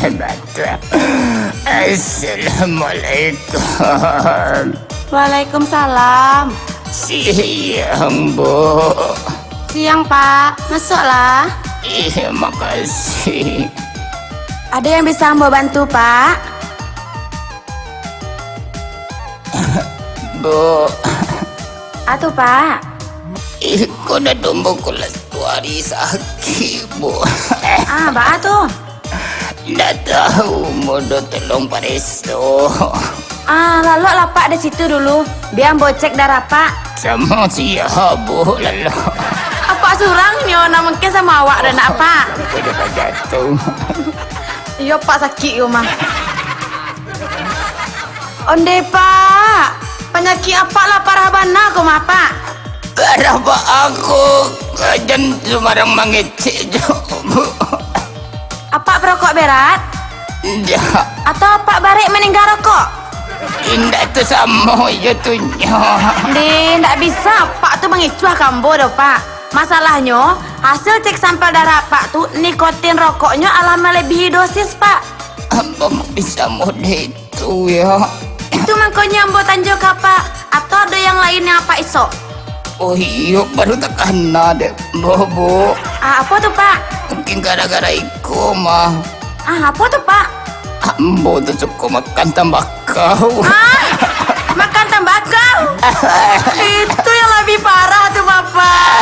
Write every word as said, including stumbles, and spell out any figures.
Assalamualaikum. Waalaikumsalam. Siang, Bu. Siang, Pak. Masuklah. Iya, makasih. Ada yang bisa ambo bantu, Pak? Bu. Atu, Pak. Iko dado ambo ko lah satu ari sakik, Bu. Ah, baa tu? Ndak tahu, ambo do tolong pareso. Ah, laloklah Pak di situ dulu. Bia ambo cek darah Pak. Samo sia, Bu, lalok? Apak surang nyo, nan mungkin samo awak dah nak, Pak. Iyo, Pak, sakik ko mah. Onde, Pak. Panyakik apak lah parah bana ko mah, Pak. Parah baa ko, jan sumbarang mangecek jo, Bu. Apak parokok berat? Indak. Atau apak barek maningga rokok? Indak, tu samo jo tu nyo. Ndeh, ndak bisa apak tu mangicuah ka ambo doh, Pak. Masalahnyo, hasil cek sampel darah apak tu, nikotin rokoknyo alah malebihi dosis, Pak. Ambo kok bisa mode itu, yo? Itu mangkonyo ambo tanyo ka apak, atau ado yang lain yang apak isok? Oh iyo, baru takana dek ambo, Bu. Ah, apo tu, Pak? Mungkin gara-gara iko mah. Ah, apo tu, Pak? Ambo tu suko makan tambakau. Ah, makan tambakau? Itu yang labiah parah tu, Bapak.